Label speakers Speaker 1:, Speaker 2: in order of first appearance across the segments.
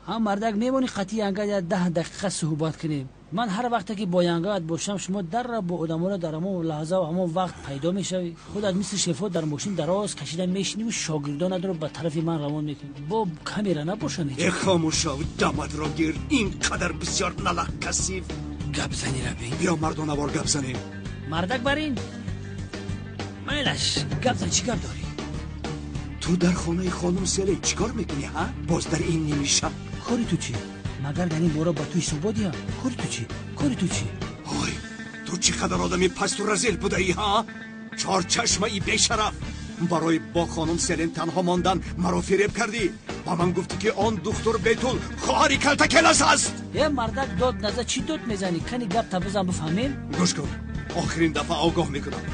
Speaker 1: Ҳам мардак мемонӣ қатъи янга я 10 дақиқа суҳбат кунем. Ман ҳар вақте ки бо янгаат бошам, шумо дарра бо одаморо дар ҳамон лаҳза ва ҳамон вақт пайдо мешавӣ. Худат мисли шефо дар мошин дароз кашида мешиниву шогирдонатро ба тарафи ман равон мекунӣ. Бо камера набошам ҳеҷ.
Speaker 2: Э хомӯшав, дамадро гир, ин қадар бисёр налақ касиф.
Speaker 1: Гап зани рабин.
Speaker 2: Биё мардонавор гап занем.
Speaker 1: Мардак барин. Майлаш, гап зан, чӣ гап дорӣ?
Speaker 2: Ту дар хонаи хонум Селен чӣ кор мекунӣ, ҳа? Боз дар ин ними шаб.
Speaker 1: Кори ту чӣ? Магар дар ин бора ба ту ҳисобот диҳам? Кори ту чӣ? Кори ту чӣ?
Speaker 2: Ой, ту чӣ қадар одами пасту разил будаӣ, ҳа? Чорчашмаи бешараф. Барои бо хонум Селен танҳо мондан маро фиреб кардӣ. Ба ман гуфтӣ ки он духтур Бетул хоҳари калтакелас аст.
Speaker 1: Е мардак, дод наза, чӣ дод мезанӣ? Кани гап та бизан бифаҳмем.
Speaker 2: Гӯш кун, охирин дафъа огоҳ мекунам.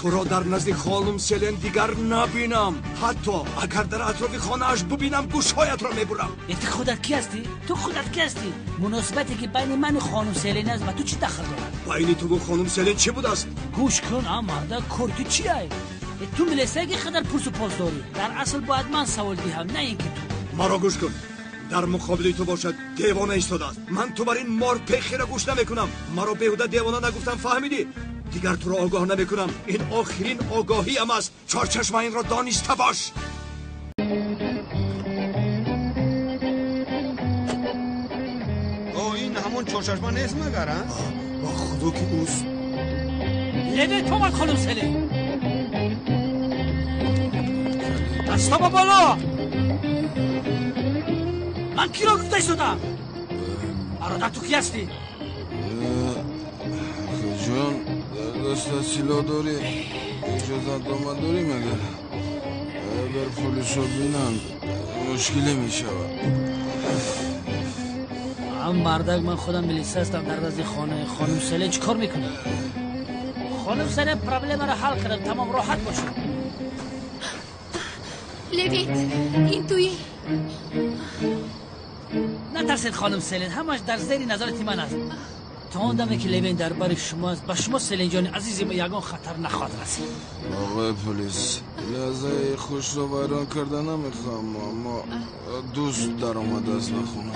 Speaker 2: Туро дар назди хонум Селен дигар набинам. Ҳатто агар дар атрофи хонааш бубинам, гӯшҳоятро мебурам.
Speaker 1: Э ту худат кӣ ҳастӣ? Ту худат кӣ ҳастӣ? Муносибате ки байни ману хонум Селен аст, ба ту чӣ дахл дорад?
Speaker 2: Байни туву хонум Селен чӣ будааст?
Speaker 1: Гӯш кун, а мардак, кори ту чи ай? Э ту милисае ки қадар пурсу пос дорӣ. Дар асл бояд ман савол диҳам, на ин ки ту.
Speaker 2: Маро гӯш кун. Дар муқобили ту бошад девона истодааст. Ман ту бар ин морпехиро гӯш намекунам. Маро беҳуда девона нагуфтам, фаҳмидӣ? Дигар туро огоҳ намекунам. Ин охирин огоҳиам аст. Чорчашма, инро дониста бош.
Speaker 3: О, ин ҳамон чорчашма нест магар, а?
Speaker 2: Ба худо ки ӯст.
Speaker 1: Левент омад, хонум Селен. Дасто ба боло. Ман киро гуфта истодам? Бародар, ту кӣ ҳастӣ?
Speaker 4: Ҷон, дар даста силоҳ дорӣ? Иҷозатнома дорӣ магар? Агар полисҳо бинанд, мушкиле мешавад.
Speaker 1: Ам мардак, ман худам милиса ҳастам. Дар назди хонаи хонум Селен чӣ кор мекунӣ? Хонум Селен проблемаро ҳал кардам, тамом, роҳат бошед.
Speaker 5: Левент, ин туӣ?
Speaker 1: Натарсед, хонум Селен, ҳамаш дар зери назорати ман аст. То он даме ки Левен дар бари шумо аст, ба шумо Селенҷони азизи ма ягон хатар нахоҳад расид.
Speaker 4: Оғои полис, лаҳзаи хушро вайрон карда намехоҳам, аммо дӯст даромадааст ба хона.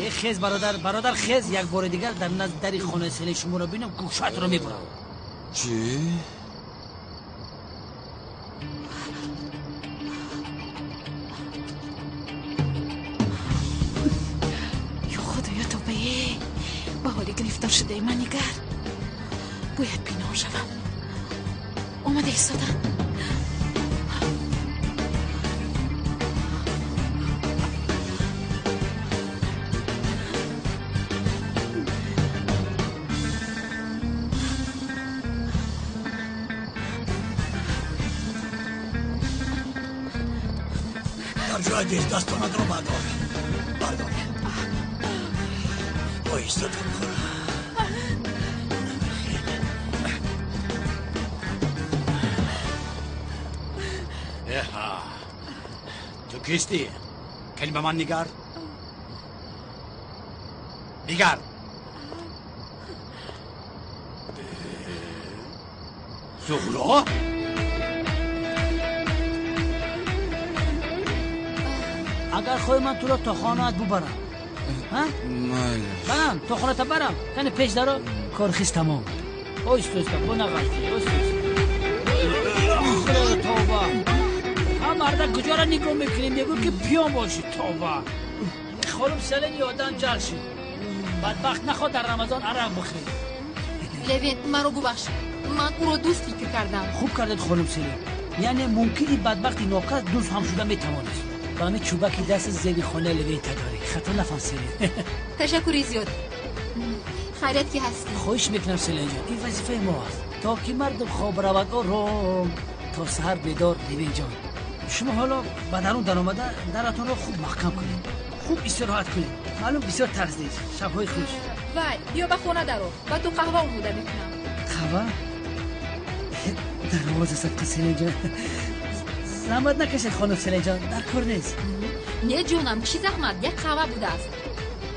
Speaker 1: Э хез, бародар, бародар, хез, як бори дигар дар назди дари хонаи Селен шуморо бинам, гӯшатро мебурам.
Speaker 4: Чӣ?
Speaker 5: Ё худоё, тобае! Ба ҳоли гирифтор шудаи ман нигар. Бояд пинҳон шавам. Омада истодам.
Speaker 2: Дар ҷоя дез, дастонатро бардор. Бардор. Оҳиста тан.
Speaker 6: Эҳа, ту кистӣ? Кани ба ман нигар. Нигар. Зуҳро?
Speaker 1: Агар хоҳӣ, ман туро то хонаат бубарам. Ҳа?
Speaker 4: Майлаш.
Speaker 1: Барам, то хоната барам. Кани пеш даро, корхиз тамом. Оҳиста оҳиста, бо нағалти, оҳиста оҳиста. Худоё, тавба. Ҳа мардак, куҷоро нигоҳ мекунӣ? Мегӯ ки пиён бошӣ, тавба. Хонум Селен ёдам ҷал шид. Бадбахт нахоҳ дар Рамазон арақ бихӯрӣ.
Speaker 5: Левент, маро бубахш. Ман ӯро дӯст фикр кардам.
Speaker 1: Хуб кардед, хонум Селен. Яъне мумкин ин бадбахти нокас дӯст ҳам шуда метавонист. Ба ҳамин чӯбаки дасти зери хонаи Левента дорӣ. Хато нафаҳм, Селен.
Speaker 5: Ташаккури зиёд. Хайрият ки ҳастӣ.
Speaker 1: Хоҳиш мекунам, Селенҷон, ин вазифаи мо аст. То ки мардум хоб равад ором, то саҳар бедор. Левенҷон, шумо ҳоло ба дарун даромада даратонро хуб маҳкам кунед, хуб истироҳат кунед. Маълум, бисёр тарс нест. Шабҳои хуш.
Speaker 5: Вай, биё ба хона даро, ба ту қаҳва омода мекунам.
Speaker 1: Қаҳва? Дарвоза садқа, Селенҷон. Заҳмат накашед, хонум Селенҷон, дар кор нест.
Speaker 5: Не, ҷонам, чӣ заҳмат, як қаҳва будааст.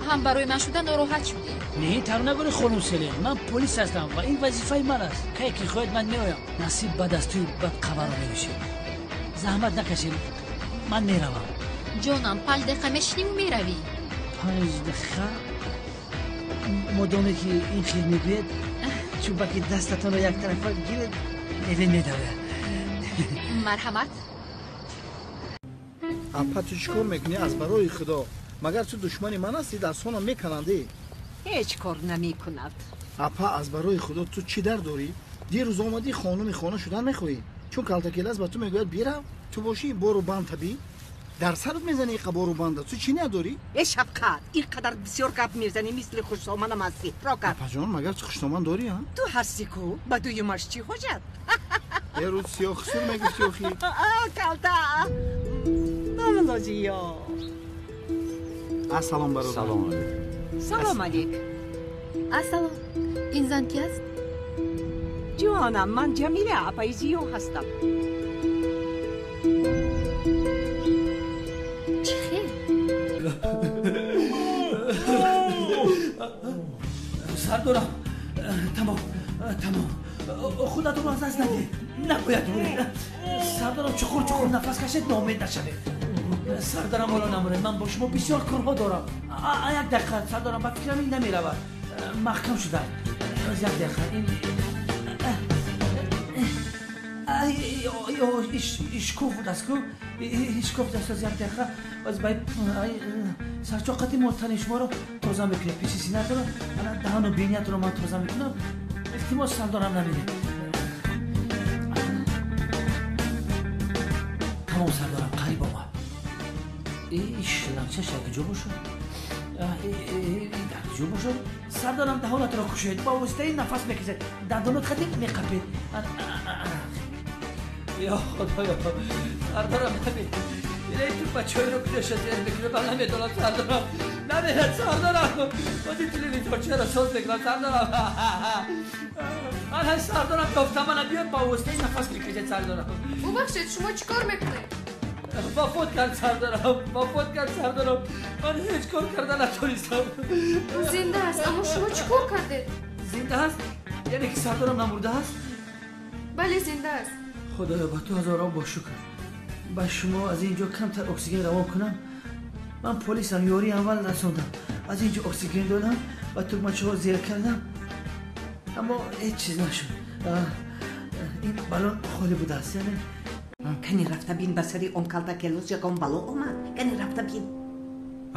Speaker 5: Ҳам барои ман шуда нороҳат шудӣ.
Speaker 1: Не, ин тавр нагӯред, хонум Селен. Ман полис ҳастам ва ин вазифаи ман аст. Кае ки хоҳед, ман меоям. Насиб, баъд аз туи бад қаҳваро менӯшем. Заҳмат накашед, ман меравам.
Speaker 7: Ҷонам, 5 дақиқа мешиниву меравӣ.
Speaker 1: 5 дақиқа? Модоме ки ин хел мегӯед, чӯбаки дастатонро як тарафа гиред, Левент медавад.
Speaker 7: Марҳамат.
Speaker 8: Апа, ту чӣ кор мекунӣ аз барои Худо? Магар ту душмани ман ҳастӣ, дастҳонам меканандӣ?
Speaker 9: Ҳеҷ кор намекунад.
Speaker 8: Апа, аз барои Худо ту чӣ дард дорӣ? Дирӯз омадӣ, хонуми хона шудан мехоҳӣ. Чун калтакелас ба ту мегӯяд бирав, ту бошӣ бору банд табӣ. Дар сарат мезанӣ иқа бору банда, ту чӣ надорӣ?
Speaker 9: Э шафқат, ин қадар бисёр гап мезанӣ, мисли хушдоманам ҳастӣ. Рокат.
Speaker 8: Апаҷон, магар ту хушдоман дорӣ, а?
Speaker 9: Ту ҳастӣ ку, ба дуюмаш чӣ ҳоҷат?
Speaker 8: Э рӯз сиёҳ хусур мегуфтӣ охи.
Speaker 9: Калта. Номлозиё.
Speaker 8: Ассалом бародар.
Speaker 6: Салом алейкум.
Speaker 9: Салом алейк.
Speaker 7: Ассалом. Ин зан ки аст?
Speaker 9: Ҷонам, ман Ҷамила апаи Зиё ҳастам.
Speaker 7: Чӣ хел?
Speaker 1: Сардорам, тамом, тамом. Худатонро аз даст надиҳед. Набояд буред. Сардорам, чуқур чуқур нафас кашед, ноумед нашавед. Сардарам, ҳоло намуред. Ман бо шумо бисёр корҳо дорам. Як дақиқа, сардарам, ба фикрам ин намеравад. Маҳкам шудааст. Як дақиқа, ин ишкоф будааст ку, ишкоф будааст. Аз як дақиқа, аз сарчоқати мо тани шуморо тоза мекунем. Пеши синатро, даҳану биниятро ман тоза мекунам. Илтимос, сардарам, намиред. Тамом, сардарам, қариб омад. Шлангчаш як ҷо бошад, дар ҷо бошад. Сардарам, даҳонатро кушоед, ба воситаи нафас мекашед, дандонот хати меқапед. Ё Худоё, сардарам, намир. Илаи ту бачаҳоеро куҷоша зер мекунад, ман намедонам, сардарам. Намирад, сардарам. Бози телевизорчаро соз мекунам, сардарам. Ана, сардарам, ёфтам, ана биё, ба воситаи нафас мекашед, сардарам.
Speaker 10: Бубахшед, шумо чӣ кор мекунед?
Speaker 1: Вафот кард, сардарам, вафот кард, сардарам. Ман ҳеҷ кор карда натонистам.
Speaker 10: Ӯ зинда аст, аммо шумо чӣ кор кардед?
Speaker 1: Зинда аст? Яъне ки сардарам намурдааст?
Speaker 10: Бале, зинда аст.
Speaker 1: Худоё, ба ту ҳазорон бо шукр. Ба шумо аз ин ҷо камтар оксиген равон кунам. Ман полисам, ёрии аввал расондам. Аз ин ҷо оксиген додам ва тугмачаҳо зер кардам, аммо ҳеҷ чиз нашуд. Ин балон холӣ будааст, яъне
Speaker 9: Кани рафта бин, ба сари он калтакелос ягон бало омад. Кани рафта бин.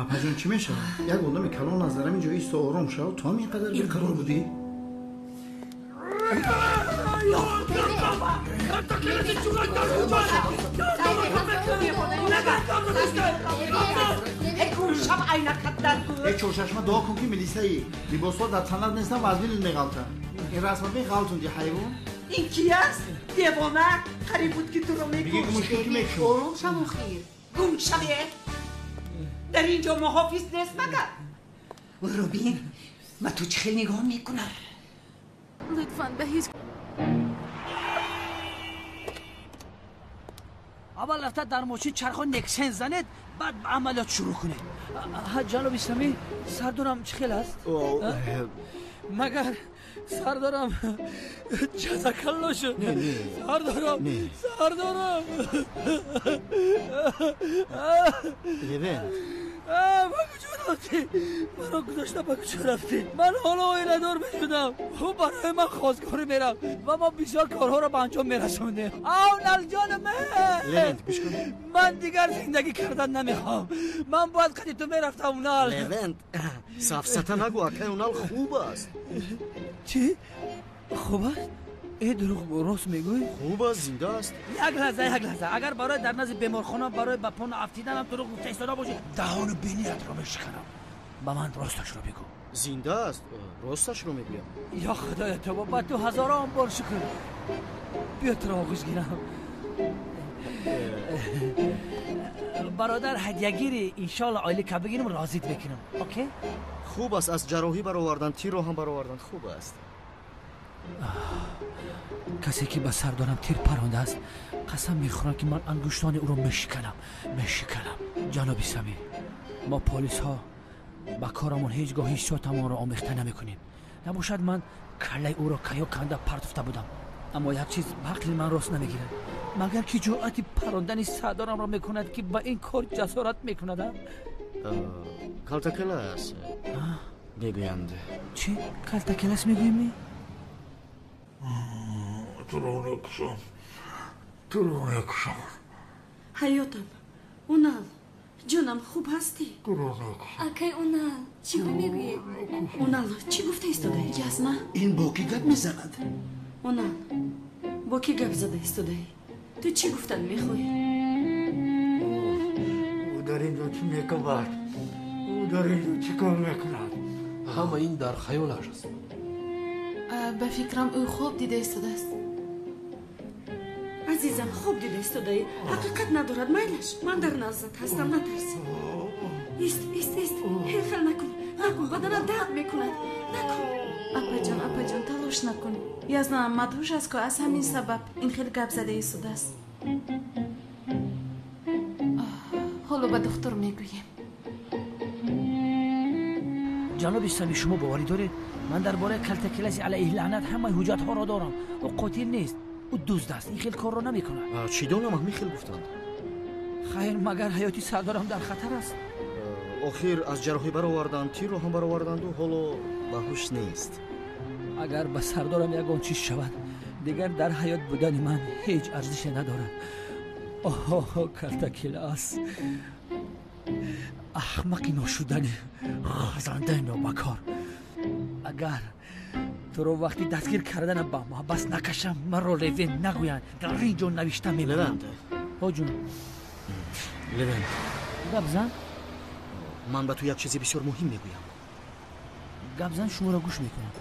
Speaker 8: Апаҷон, чӣ мешавад? Як одами калон аз дар ҳамин ҷо исто, ором шав. Ту ҳам ин қадар беқарор будӣ? Э чорчашма, дуо кун ки милисаи либосҳо дар танат нестан ва аз мил меғалтанд. Ин расма беғалтунди, ҳайвон.
Speaker 9: Ин ки аст? Девона, қариб буд ки туро мекушт.
Speaker 7: Ором шав, охир.
Speaker 9: Гум шаве. Дар ин ҷо муҳофиз нест магар? Ӯро бин, ба ту чӣ хел нигоҳ мекунад.
Speaker 5: Лутфан ба ҳеҷ
Speaker 1: аввал рафта дар мошин чархо нексен занед, баъд ба амалиёт шурӯъ кунед. Ҷаноби Самӣ, сардорам чӣ хел аст? Магар сардорам ҷазакалло шуд? Сардорам, сардорам.
Speaker 8: Левент.
Speaker 1: Ба куҷо рафтӣ? Маро гузошта ба куҷо рафтӣ? Ман ҳоло оиладор мешудам. Ӯ барои ман хостгорӣ мерафт ва мо бисёр корҳоро ба анҷом мерасондем. Ав, налҷони ман!
Speaker 8: Левент, гӯш кун.
Speaker 1: Ман дигар зиндагӣ кардан намехоҳам. Ман бояд қади ту мерафтам, Унал.
Speaker 3: Левент, сафсата нагӯ, акай Унал хуб аст.
Speaker 1: Чӣ? Хуб аст? Э, дурӯғ, рост мегӯӣ?
Speaker 3: Хуб аст, зинда аст.
Speaker 1: Як лаҳза, як лаҳза. Агар барои дар назди беморхона барои ба пона афтиданам дурӯғ гуфта истода бошӣ, даҳону биниятро мешиканам. Ба ман росташро бигӯ.
Speaker 3: Зинда аст, росташро мегӯям.
Speaker 1: Ё Худоё, тобо, ба ту ҳазорон бор шукр. Биё туро оғӯш гирам. Бародар, ҳадягири иншоалло ойлика бигирам, розит мекунам. Окей?
Speaker 3: Хуб аст, аз ҷарроҳӣ баровардан, тирро ҳам баровардан хуб аст.
Speaker 1: Касе ки ба сардорам тир парондааст, қасам мехӯрам ки ман ангуштони ӯро мешиканам, мешиканам. Ҷаноби Самӣ, мо полисҳо ба корамон ҳеҷ гоҳ ҳиссиётамонро омехта намекунем. Набошад ман каллаи ӯро каё канда партофта будам. Аммо як чиз ба ақли ман рост намегирад. Магар ки ҷуръати парондани сардорамро мекунад, ки ба ин кор ҷасорат мекунад?
Speaker 11: Калтакелас мегӯянд.
Speaker 1: Чӣ? Калтакелас мегӯем?
Speaker 12: Туро мекушам, туро мекушам.
Speaker 13: Ҳаётам, Унал, ҷонам, хуб ҳастӣ?
Speaker 12: Туро мекушам.
Speaker 7: Акай Унал, чӣ мегӯед?
Speaker 13: Унал, чӣ гуфта истодаӣ?
Speaker 5: Язна.
Speaker 8: Ин бо кӣ гап мезанад?
Speaker 13: Унал, бо кӣ гап зада истодаӣ? Ту чӣ гуфтан мехоҳӣ?
Speaker 12: Ӯ дар ин ҷо чӣ мекунад? Ӯ дар ин ҷо чӣ кор мекунад?
Speaker 14: Ҳама ин дар хаёлаш аст.
Speaker 5: Ба фикрам, ӯ хоб дида истодааст.
Speaker 13: Азизам, хоб дида истодаӣ. Ҳақиқат надорад, майлаш. Ман дар наздат ҳастам, натарс. Ист, ист, ист. Хел накун, накун, баданат дард мекунад. Накун.
Speaker 5: Апаҷон, апаҷон, талош накун. Язна мадҳуш аст, ку аз ҳамин сабаб ин хел гап зада истодааст. Ҳоло ба духтур мегӯем.
Speaker 1: Ҷаноби Сами, шумо боварӣ доред? Ман дар бораи калтакеласи алайҳи лаънат ҳамаи ҳуҷҷатҳоро дорам. Ӯ қотил нест, ӯ дузд аст, ин хел корро намекунад.
Speaker 11: Чӣ донам, ҳамин хел гуфтанд.
Speaker 1: Хайр, магар ҳаёти сардорам дар хатар аст?
Speaker 11: Охир аз ҷарроҳӣ бароварданд, тирро ҳам бароварданду ҳоло ба ҳуш нест.
Speaker 1: Агар ба сардорам ягон чиз шавад, дигар дар ҳаёт будани ман ҳеҷ арзише надорад. Оҳ, калтакелас, аҳмақи ношудани, хазандаи нобакор. Агар туро вақти дастгир карданам ба маҳбас накашам, маро Левент нагӯянд. Дар ин ҷо навишта мемонам. Ҳоҷун.
Speaker 11: Левент.
Speaker 1: Гап зан.
Speaker 11: Ман ба ту як чизи бисёр муҳим мегӯям.
Speaker 1: Гап зан, шуморо гӯш мекунам.